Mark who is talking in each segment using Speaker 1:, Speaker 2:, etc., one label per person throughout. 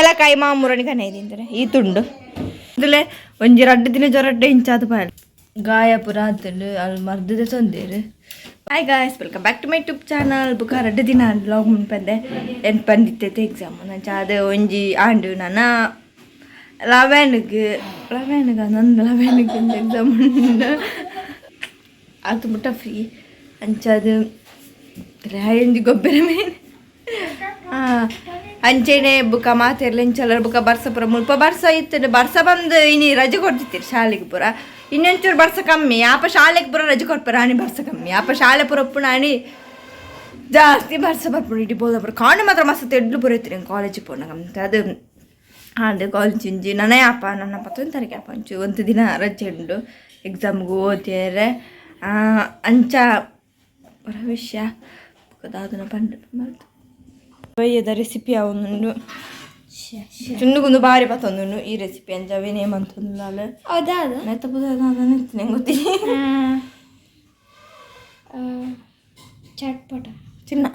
Speaker 1: ಪೆಲಕಾಯಿ ಮಾಮೂರನಿ ಕನೈದಿಂದ್ರೆ ಈ ತುಂಡು ಇಂದಲೇ ಒಂಜಿ ರಡ್ಡು ದಿನ ಜ್ವರಡ್ಡೆ ಇಂಚಾದ ಪಾಲ್ ಗಾಯ ಪುರ ಆತುಂಡು ಅಲ್ಲಿ ಮರ್ದದೆ ತೊಂದೇರು. Hi guys, welcome back to my YouTube channel. ಬುಕ್ಕ ರಡ್ಡು ದಿನ ಲಾಗ್ ಮುನ್ಪಂದೆ ಎನ್ ಪಂದಿತ್ತೈತೆ ಎಕ್ಸಾಮ್ ನಂಚ ಅದು ಒಂಜಿ ಆಂಡು ನನ್ನ ಲೆವೆನ್ಗೆ ಲೆವೆನ್ಗೆ ನಂದು ಲೆವೆನ್ಗೆ ಒಂದು ಎಕ್ಸಾಮ್ ಉಂಡು. ಅದು ಮುಟ್ಟ ಫ್ರೀ. ಅಂಚದು ಒಂಜಿ ಗೊಬ್ಬರ ಮೇನ್ ಅಂಚೆನೆ ಬುಕ್ಕ ಮಾತೆರ್ಲ ಇಂಚಲರ್. ಬುಕ್ಕ ಬರ್ಸ ಪೂರ ಮುಲ್ಪ ಬರ್ಸ ಇತ್ತು. ಬರ್ಸ ಬಂದು ಇನಿ ರಜೆ ಕೊಡ್ತಿತ್ತೀರಿ ಶಾಲೆಗೆ ಪೂರ. ಇನ್ನೊಂಚೂರು ಬರ್ಸ ಕಮ್ಮಿ ಆಪ ಶಾಲೆಗೆ ಪೂರ ರಜೆ ಕೊಡ್ಪಾರ. ಆನಿ ಬರ್ಸ ಕಮ್ಮಿ ಆಪ ಶಾಲೆ ಪೂರ ಉಪ್ಪುನ. ಆನಿ ಜಾಸ್ತಿ ಬರ್ಸ ಬರ್ಪುಂಡು. ಇಡೀ ಬೋದ ಪೂರ ಕಾಂಡೆ ಮಾತ್ರ ಮಸ್ತ್ ಎಡ್ಲು ಪೂರ ಇತ್ತು. ಕಾಲೇಜಿಗೆ ಪೋನಾಗ ಅದು ಆಂಡ್ ಕಾಲೇಜ್ ಇಂಜಿ ನನ್ನ ಅಪ್ಪ ನನ್ನ ಪತ್ತೊಂದು ತಾರೀಕು ಅಪ್ಪ ಒಂಚು ಒಂದು ದಿನ ರಜೆ ಉಂಡು ಎಕ್ಸಾಮ್ಗೆ ಓದಿಯರೆ. ಅಂಚ ಪರ ವಿಷಯ ದಾದನ ಪಂಡ ಮಲ್ತು ಬಯ್ಯದ ರೆಸಿಪಿ ಅವನುಂಡು. ಚುಂಡುಗುಂದು ಬಾರಿ ಪತ್ತೊಂದುಂಡು ಈ ರೆಸಿಪಿ. ಅಂಚ ಅವೇನೇ ಮಂತೊಂದುಲಾಲ.
Speaker 2: ಹೌದಾ?
Speaker 1: ನೆತ್ತ ಪುದ ನಂಗೆ ಗೊತ್ತಿ.
Speaker 2: ಚಟ್ಪಟ.
Speaker 1: ಚಿನ್ನ.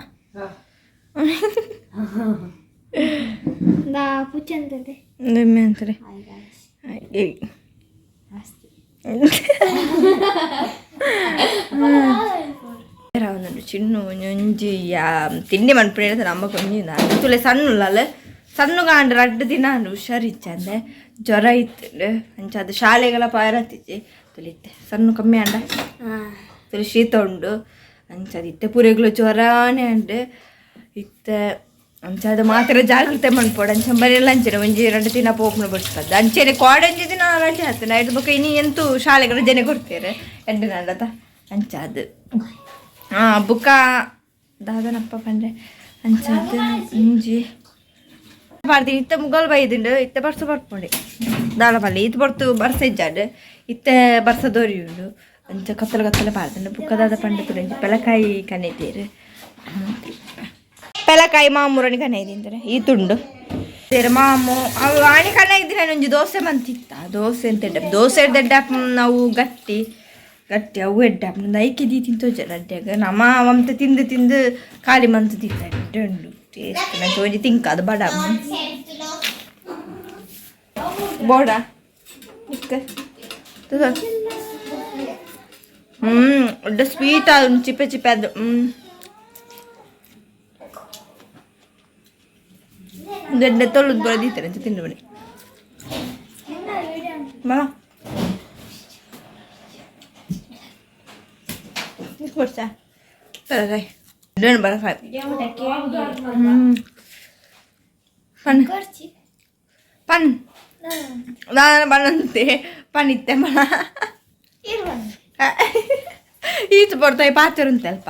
Speaker 2: ದಾ ಪುಚ್ಚಂತದೆ.
Speaker 1: ನಿಮ್ಮೆ ಅಂತಾರೆ.
Speaker 2: Hi guys.
Speaker 1: ಒಂದುಂಡು ಚಿನ್ನು ಒಂಜಿ ತಿಂಡಿ ಮನ್ಪುಣ ನಮ್ಮ ಒಂಜಿ ತುಲೆ ಸಣ್ಣ ಉಳ್ಳಾಲ. ಸಣ್ಣಗಾಂಡ್ ರಡ್ಡು ದಿನ ಅಂಡು ಹುಷಾರಿಚ್ಚಂದೆ, ಜ್ವರ ಇತ್ತು. ಅಂಚ ಅದು ಶಾಲೆಗಳ ಪಾಯರತ್ತಿಚ್ಚಿ ತುಲಿತ್ತೆ. ಸಣ್ಣ ಕಮ್ಮಿ ಅಂಡ ತುಲಿ ಶೀತ ಉಂಡು. ಅಂಚ ಅದು ಇತ್ತೆ ಪೂರೆಗ್ಲು ಜ್ವರಾನೇ ಅಂಡ್ ಇತ್ತೆ. ಅಂಚ ಅದು ಮಾತ್ರ ಜಾಗ್ರತೆ ಮನ್ಪೊಡು. ಅಂಚ ಬರೆಲ್ಲ ಅಂಚನೆ ಒಂಜಿ ರಡ್ಡು ದಿನ ಪೋಪುನ ಬರ್ತದೆ. ಅಂಚನೆ ಕಾಡೊಂಜಿ ದಿನ ರಜೆ ಆತನ ಐದು ಬೊಕ ಇನಿ ಎಂತೂ ಶಾಲೆಗೆ ರಜೆನೆ ಕೊಡ್ತೇವೆ ಎಂಟು ನಾಡದ. ಅಂಚ ಅದು ಬುಕ್ಕ ದಾದನಪ್ಪ ಪಂಡೆ. ಅಂಚ ಅದು ಇಂಜಿ ಪಾಡ್ತೀನಿ. ಇತ್ತೆ ಮುಗಲ್ ಬೈದುಂಡು. ಇತ್ತೆ ಬರ್ಸ ಬರ್ಪುಂಡೆ ದಾಳ ಪಲ್ಲೆ ಇತ್ತು ಬರ್ತು. ಬರ್ಸ ಇಜ್ಜಾಂಡ್ ಇತ್ತೆ ಬರ್ಸ ದೊರಿಯುಂಡು. ಅಂಚ ಕತ್ತಲೆ ಕತ್ತಲೆ ಪಾಡ್ದುಂಡು. ಬುಕ್ಕ ದಾದ ಪಂಡೆ ತುಲೆ ಒಂಜಿ ಪೆಲಕಾಯಿ ಕನೆತೇರು. ಪೆಲಕಾಯಿ ಮಾಮೂರನಿ ಕನೆದಿಂದ್ರೆ ಈ ತುಂಡು ತೇರು ಮಾಮು ಅವು ಆಣಿ ಕಣ್ಣ ಇದ್ರೆ ಒಂಜಿ ದೋಸೆ ಮಂತಿತ್ತ. ದೋಸೆ ಅಂತ ಎಡ್ಡೆ ದೋಸೆ ಎಡ್ಡೆ ನಾವು ಗಟ್ಟಿ ಗಟ್ಟಿ ಅವು ಎಡ್ಡೆ ಐಕೆ ದೀ ತಿಂತೋಜ ರಡ್ಡ್ಯಾಗ. ನಮ್ಮ ಅವಂತ ತಿಂದು ತಿಂದು ಖಾಲಿ ಮಂತು ತಿಂತ. ಎಡ್ಡೆ ಉಂಡು ಟೇಸ್ಟ್. ನಂಗೆ ಒಂಜಿ ತಿಂಕ ಅದು ಬಡ ಬೋಡ ಇಕ್ಕ. ಒಡ್ಡೆ ಸ್ವೀಟ್ ಅದು ಚಿಪ್ಪೆ ಚಿಪ್ಪೆ ಅದು. ದೊಡ್ಡ ತೊಳೆದು ಬರೋದಿತ್ತಾರೆ ಅಂತ ತಿಂದು ಬನ್ನಿ ಬಾ. ಕೊಡ್ಸಾ ಸರಿ ಬರ. ಪನ್ ಪನ್ ನಾನು ಬನ್ನಂತೆ ಪನ್ನಿತ್ತೆ ಮಣ ಈತು ಬರ್ತಾಯಿ ಪಾತಿರುಂತಲ್ಪ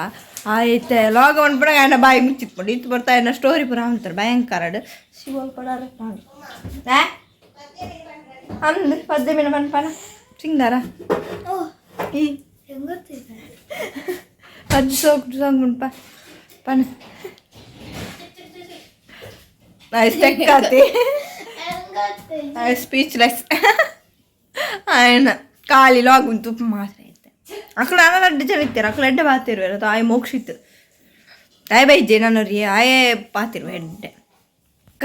Speaker 1: ಆಯ್ತು. ಲಾಗ ಪಡ ఆయన ಬಾಯಿ ಮುಚ್ಚಿತ್ಕೊಂಡು ಇತ್ತು ಬರ್ತಾ ಏನ ಸ್ಟೋರಿ ಪುರ ಅಂತಾರೆ ಭಯಂಕರ ಶಿವ ಪಡಾರ ಅಂದು ಪದ್ಯ ಮೀನ ಪನ್ ಪನ ಸಿಂಗಾರ ಈ ಪದ್ಯ ಸೋಕ್ ಸಾಂಗ್ ಉಂಟ ಪನ್ ಸ್ಟೆಕ್ ಆತಿ ಸ್ಪೀಚ್ಲೆಸ್ ఆయన ಖಾಲಿ ಲಾಗ್ ಉಂಟು ಮಾತ್ರ ಐತೆ. ಅಕ್ಕಳ ಅಡ್ಡು ಜನ ಇತ್ತಾರೆ. ಅಕ್ಕಳ ಎಡ್ಡೆ ಪಾತಿರುವೆ ತಾಯಿ ಮೋಕ್ಷಿತ್ತು ತಾಯಿ ಬೈಜೆ ನಾನು ರೀ ಆಯೇ ಪಾತಿರುವೆ ಎಡ್ಡೆ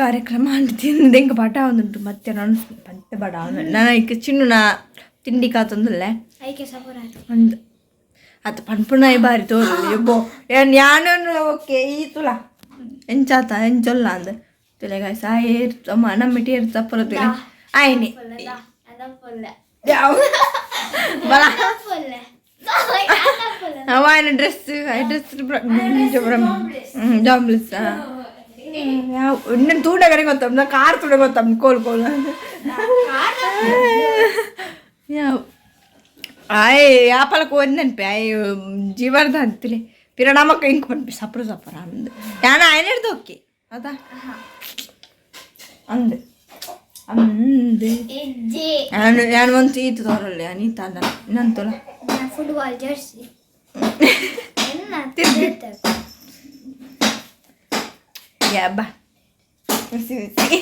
Speaker 1: ಕಾರ್ಯಕ್ರಮ ಅಂತ ತಿಂದು ಎಂಕ ಬಟ ಒಂದುಂಟು. ಮತ್ತೆ ನಾನು ಪಂತೆ ಬಡ ನಾನು ಐಕೆ ಚಿನ್ನು ನಾ ತಿಂಡಿ ಕಾತೊಂದುಲ್ಲೆ. ಒಂದು ಅದು ಪನ್ಪುನಾಯಿ ಬಾರಿ ತೋರು ಎಬ್ಬೋ ಏನ್ ಯಾನು. ಓಕೆ, ಈ ತುಲ ಎಂಚಾತ ಎಂಚೊಲ್ಲ ಅಂದ ತುಲೆ ಗಾಯ್ಸ್. ಆ ಏರ್ ಅಮ್ಮ ನಮ್ಮ ಏರ್ ತಪ್ಪಲ ತುಲೆ ಆಯ್ನಿ ಯಾವ ಬಲ ಅವ ఆయన ಡ್ರೆಸ್ ಡ್ರೆಸ್ ಜಾಬ್ಲೆಸ್ ಯಾವ ಇನ್ನೊಂದು ತೂಡಗರೆ ಗೊತ್ತ ಕಾರ್ ತೂಡ ಗೊತ್ತ ಕೋಲ್ ಕೋಲ್ ಯಾವ ಆಯ್ ಯಾಪಲಕ್ಕೆ ಒಂದು ನೆನಪೆ ಆಯ್ ಜೀವನದ ಅಂತಿಲೆ ಪಿರಣಮಕ್ಕ ಇಂಕ್ ಪನ್ಪಿ ಸಪ್ರ ಸಪ್ರ ಅಂದು ಯಾನ ఆయన ಓಕೆ ಅದ ಅಂದೆ ಅಂದೆ ನಾನು ನಾನು ಒಂದು ಈತು ತೋರಲ್ಲ ಅನೀತ ಅಂದ ನಂತುಲ.
Speaker 2: Football Jersey.
Speaker 1: ಯಾ ಬಾ ಬಿಸಿ ಬಿಸಿ.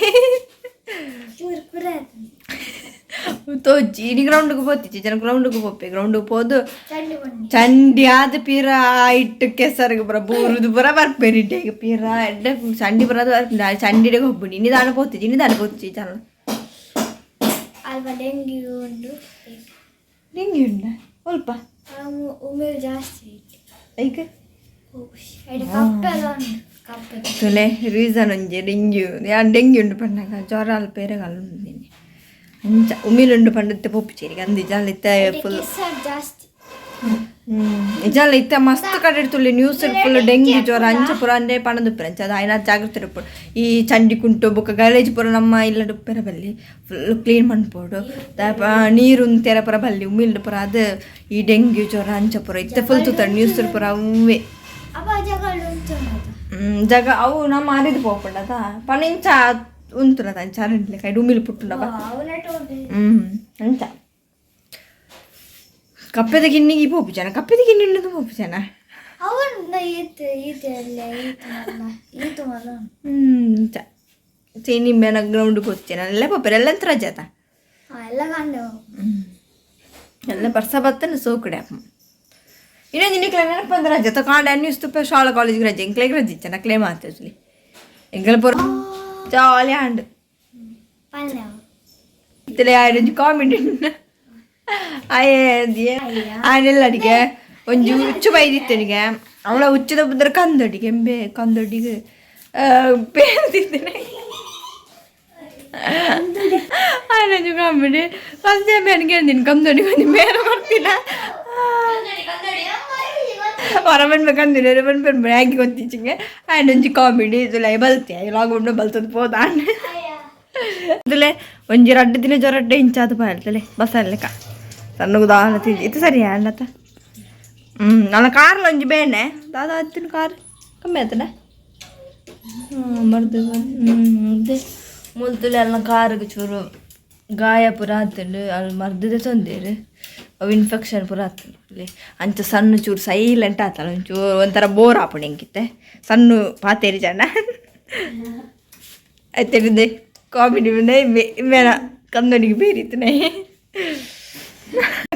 Speaker 1: ತೋಜಿ ಇನಿ ಗ್ರೌಂಡ್ಗೆ ಪೋತಿಚ್ಚಿ ಜನ ಗ್ರೌಂಡ್ಗೆ ಪೋಪೆ ಗ್ರೌಂಡ್ಗೆ ಪೋದು ಚಂಡಿ ಆದ ಪೀರ ಇಟ್ಟು ಕೆಸರಿಗೆ ಪೂರ ಬೂರುದು ಪೂರ ಬರ್ಪೇರು ಇಟ್ಟೆಗೆ ಪೀರ ಎಡ್ಡೆ ಚಂಡಿ ಪೂರ ಚಂಡಿಡೆ ಹೋಗ್ಬಿಡಿ ನಿಧಾನ ಪೋತಿಚ್ಚಿ ನಿಧಾನ ಪೋತಿಚ್ಚಿ ಜನ.
Speaker 2: ಅಲ್ಪ ಡೆಂಗ್ಯೂ ಉಂಡು.
Speaker 1: ಡೆಂಗ್ಯೂ ಉಂಡ ಅಲ್ಪ?
Speaker 2: ಉಮಿಲ್ ಜಾಸ್ತಿ.
Speaker 1: ಐಕ್
Speaker 2: ಕಪ್ಪೆಲ್ಲ ಉಂಡು, ಕಪ್ಪೆ.
Speaker 1: ತುಲೆ ರೀಸನ್ ಒಂಜಿ ಡೆಂಗ್ಯೂ. ಯಾನ್ ಡೆಂಗ್ಯೂ ಉಂಡು ಪನ್ನಗ ಜ್ವರ ಅಲ್ಪ ಏರೆಗ್ ಉಂಡು ಅಂಚ ಉಮಿಲ್ ಉಂಡು ಪಂಡುತ್ತೆ ಪೋಪುಚೇರಿ ಅಂದು ಜಾಲ ಇತ್ತ ಫುಲ್
Speaker 2: ಕೆಸರು ಜಾಸ್ತಿ.
Speaker 1: ನಿಜಾಲ ಇತ್ತ ಮಸ್ತ್ ಕಡೆ ತುಳಿ news full dengue ಜ್ವರ ಅಂಚ ಪುರ ಅಂದೆ ಪಣದುಪ್ಪೆರ್. ಅಂಚ ಅದು ಆಯ್ನ ಜಾಗ್ರತೆ ಇಪ್ಪೊಡು. ಈ ಚಂಡಿ ಕುಂಟು ಬೊಕ್ಕ ಗಲೇಜ್ ಪೂರ ನಮ್ಮ ಇಲ್ಲಡ್ ಉಪ್ಪೆರೆ ಬಲ್ಲಿ, ಫುಲ್ ಕ್ಲೀನ್ ಮನ್ಪೊಡು. ನೀರು ತೆರ ಪೂರ ಬಲ್ಲಿ, ಉಮಿಲ್ಡ್ ಪೂರ. ಅದು ಈ ಡೆಂಗ್ಯೂ ಜ್ವರ ಅಂಚ ಪೂರ ಇತ್ತೆ ಫುಲ್ ತೂತ ನ್ಯೂಸ್ ಪೂರ ಅವೇ.
Speaker 2: ಅಪ್ಪ ಜಗಳ ಉಂಟು.
Speaker 1: ಜಗ ಅವು ನಮ್ಮ ಅರಿದು ಪೋಪುಂಡದ ಪನಿಂಚ ಉಂತುನದ ಅಂಚ ಅರಂಡ್ಲೆ ಕೈ ಉಮಿಲ್ ಪುಟ್ಟುಂಡವ. ಅಂಚ ಕಪ್ಪೆದ ಗಿನ್ನಿಗೆ ಪೋಪು ಜನ, ಕಪ್ಪೆದ ಗಿನ್ನಿ ಉಂಡು ಪೋಪು ಜನ.
Speaker 2: ಅವನು ಈತ ಈತ ಎಲ್ಲ ಈತ ಮಲ್ಲ ಈತ ಮಲ್ಲ.
Speaker 1: ಅಂಚ ಚೀನಿ ಮೇನ ಗ್ರೌಂಡ್ ಪೋಚೆ ಎಲ್ಲ ಪೋಪೆರ್ ಎಲ್ಲ ರಜೆ ಆತ.
Speaker 2: ಎಲ್ಲ ಕಂಡು.
Speaker 1: ಎಲ್ಲ ಬರ್ಸ ಬತ್ತನ ಸೋಕಡೆ. ಇನ್ನೊಂದು ನಿಕ್ಲೆ ನೆನಪಂದ್ರೆ ರಜೆ ಕಾಂಡ ನ್ಯೂಸ್ ತುಪ್ಪ ಶಾಲಾ ಕಾಲೇಜ್ಗೆ ರಜೆ, ಎಂಕ್ಲೆಗ್ ರಜೆ ಇಚ್ಚ ನಕ್ಲೆ ಮಾತಾಡ್ಲಿ ಎಂಕಲ್ ಪೂರ ಜಾಲಿ ಆಂಡ್.
Speaker 2: ಪಲ್ಯ.
Speaker 1: ಇತ್ತಲೆ ಆಯ್ತು ಕಾಮಿಡಿ ಆಯೆ ಆನೆಲ್ಲ ಅಡಿಗೆ ಒಂಜಿ ಹುಚ್ಚು ಬೈದಿತ್ತನಿಗೆ ಅವಳ ಹುಚ್ಚದ ಬಂದ್ರೆ ಕಂದೊಡಿಗೆ ಎಂಬೆ ಕಂದೊಡಿಗೆ ಪೇರ್ದಿದ್ದೇನೆ. ಆಯ್ತು ಕಾಮಿಡಿ ಫಸ್ಟ್ ಟೈಮ್ ನನಗೆ ಕಂದೊಡಿಗೆ ಒಂದು ಮೇರೆ ಬರ್ತಿಲ್ಲ. ಹೊರ ಬಂದ್ಬೇಕಂದಿಲ್ಲ ಬಂದು ಬ್ಯಾಗಿ ಗೊಂತಿಚ್ಚಿಂಗೆ ಆ್ಯಂಡ್ ಒಂಜಿ ಕಾಮಿಡಿ ಇದು ಬಲ್ತೆ ಲಾಗ್ ಉಂಡು ಬಲ್ತದ ಪೋದಾಂಡ್. ಇದುಲೆ ಒಂಜಿ ರಡ್ಡು ದಿನ ಜ್ವರ ಇಂಚಾದ ಪಾಲ್ತಲೆ ಬಸ್ ಅಲ್ಲಕ ಸಣ್ಣಗೆ ದಾಲ ತಿಂದು ಇದು ಸರಿ ಅಣ್ಣತ. ನನ್ನ ಕಾರ್ಲ ಒಂಜಿ ಬೇನೆ ದಾದ ಹತ್ತಿನ ಕಾರ್ ಕಮ್ಮಿ ಆತನ ಮರ್ದು ಅದೇ ಮುಲ್ತುಲೆ ಅಲ್ಲ ಕಾರಿಗೆ ಚೂರು ಗಾಯ ಪೂರ ಆತಂಡು ಅಲ್ಲಿ ಮರ್ದದೆ ತೊಂದೇರು ಅವು ಇನ್ಫೆಕ್ಷನ್ ಪೂರ ಆತಂಡು. ಅಂಚ ಸಣ್ಣ ಚೂರು ಸೈಲೆಂಟ್ ಆತಲ್ಲ, ಒಂಚೂರು ಒಂಥರ ಬೋರ್ ಆಪುಂಡು ಎಂಕಿತ್ತೆ ಸಣ್ಣ ಪಾತೇರಿ ಜನ ಆಯ್ತೇರಿದೆ ಕಾಮಿಡಿ ಮೇನ ಕಂದನಿಗೆ ಬೇರಿತ್ತು.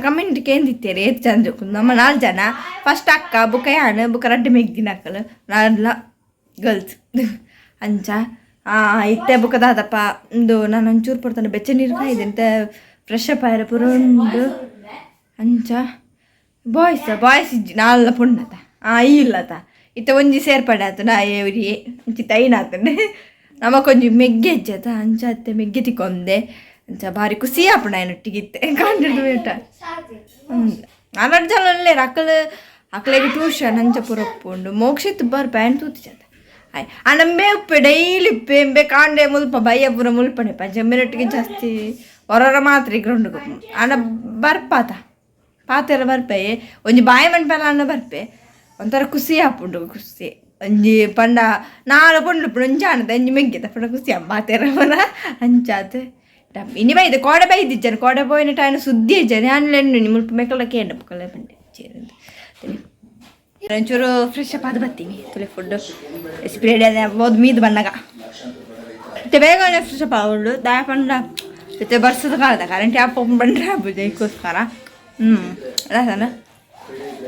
Speaker 1: ಕಮೆಂಟ್ ಕೇಂದಿತ್ತೇರಿ ಏತ್ ಚಂದ ಜೋಕುಲು ನಮ್ಮ ನಾಲ್ ಜನ. ಫಸ್ಟ್ ಅಕ್ಕ ಬುಕ್ಕ ಯಾನ್ ಬುಕ್ಕ ರಡ್ಡ್ ಮೆಗ್ದಿನ ಅಕ್ಕಲು ನಾನ್ಲ ಗರ್ಲ್ಸ್ ಅಂಚ. ಇತ್ತೆ ಬುಕ್ಕ ದಾದಪ್ಪ ಇಂದು ನಾನು ಒಂಚೂರು ಪಡ್ತಾನೆ ಬೆಚ್ಚ ನೀರು ಕಾಯ್ದೆ ಫ್ರೆಶ್ ಅಪ್ ಆಯರೆ ಪೂರ ಉಂಡು. ಅಂಚ ಬಾಯ್ಸ್ ಬಾಯ್ಸ್ ಇಜ್ಜಿ ನಾಲ್ಲ ಪೊಣ್ಣತ ಇಲ್ಲತ ಇತ್ತೆ ಒಂಜಿ ಸೇರ್ಪಡೆ ಆತು ನಾ ಉರಿ ಅಂಚಿತ್ತ ಐನಾತಂಡೆ ನಮಕೊಂಜಿ ಮೆಗ್ಗೆ ಅಜ್ಜತ ಅಂಚ ಅತ್ತೆ ಮೆಗ್ಗೆ ತಿಕ್ಕೊಂದೆ. ಅಂಚ ಭಾರಿ ಖುಷಿ ಆಪುಂಡು ಆಯನೊಟ್ಟಿಗೆ ಇತ್ತೆ ಕಾಂಡಿಡ್ ಬೇಟ. ನಾಲ್ಕು ಜನ ಉಲ್ಲೇರ್ ಅಕಲ್ ಅಕ್ಲೆಗ್ ಟ್ಯೂಷನ್ ಅಂಚ ಪೂರ ಉಪ್ಪುಂಡು. ಮೋಕ್ಷಿತ್ ಬರ್ ಪ್ಯಾಂಟ್ ತೂತಿ ಚಂದ ಆಯ್ ಆಂಡ ಉಪ್ಪೆ ಡೈಲಿ ಉಪ್ಪೆ ಎಂಬೆ ಕಾಂಡೆ ಮುಲ್ಪ ಬಯ್ಯ ಪೂರ ಮುಲ್ಪನೆ ಪಂಚ ಜಾಸ್ತಿ ಹೊರರ ಮಾತ್ರ ಗ್ರೌಂಡ್ಗೆ ಆಂಡ ಬರ್ಪಾತ ಪಾತೆರ ಬರ್ಪೆ ಒಂಜಿ ಬಾಯಿ ಮನ್ಪೆಲ ಅನ್ನ ಬರ್ಪೆ ಒಂಥರ ಖುಷಿ ಆಪುಂಡು ಖುಷಿ ಒಂಜಿ ಪಂಡ ನಾಲ್ ಪೊಂಡು ಒಂಜಿ ಆನದ ಒಂಜಿ ಮೆಗ್ಗೆದ ಪಂಡ ಖುಷಿ ಪಾತೆರ ಪೂರ ಅಂಚಾತ್. ಇನಿ ಬೈದೆ ಕೋಡೆ ಬೈದಿಜ್ಜಾನೆ ಕೋಡೆ ಪೋಯಿನ ಟೈಮ್ ಸುದ್ದಿ ಇಜ್ಜಾನೆ ಆನ್ಲೈನ್ ಮುಲ್ಪ ಮೆಕ್ಕಲ ಕೇಂಡ ಪುಕ್ಕಲೆ ಪಂಡೆ ಚೇರಂದು ಒಂಚೂರು ಫ್ರೆಶ್ ಅಪ್ ಆದ್ ಬತ್ತೀನಿ. ತುಲೆ ಫುಡ್ ಸ್ಪ್ರೇಡ್ ಬೋದು ಮೀದ್ ಬಣ್ಣಗ ಮತ್ತೆ ಬೇಗ ಫ್ರೆಶ್ ಅಪ್ ಆವೊಡು ದಾಯ ಪಂಡ ಮತ್ತೆ ಬರ್ಸದ ಕಾಲದ current app open ಬಂದ್ರೆ ಆಪುಜಿ ಐಕ್ಕೋಸ್ಕರ. ಅದಾನ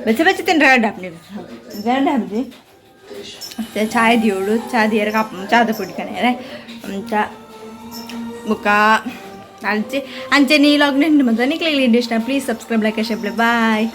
Speaker 1: ಬೆಚ್ಚ ಬೆಚ್ಚ ತಿಂದ್ರೆ ಎರಡು ಹಾಪ್ನಿ ಎರಡು ಹಾಪ್ಜಿ. ಮತ್ತೆ ಚಾಯ್ ದಿಯೋಡು ಚಾ ದಿಯರ ಕಾಪ್ ಚಾದ ಕುಡಿಕಣೆ ಅಂಚ ಬುಕ್ಕ ಅಂಚೆ ಅಂಚೆ ನೀ ಲಾಗ್ ನೆಂಡು ಮತ್ತೆ ನಿಕ್ಲೆ ಇಷ್ಟ. Please subscribe, like, share. Bye.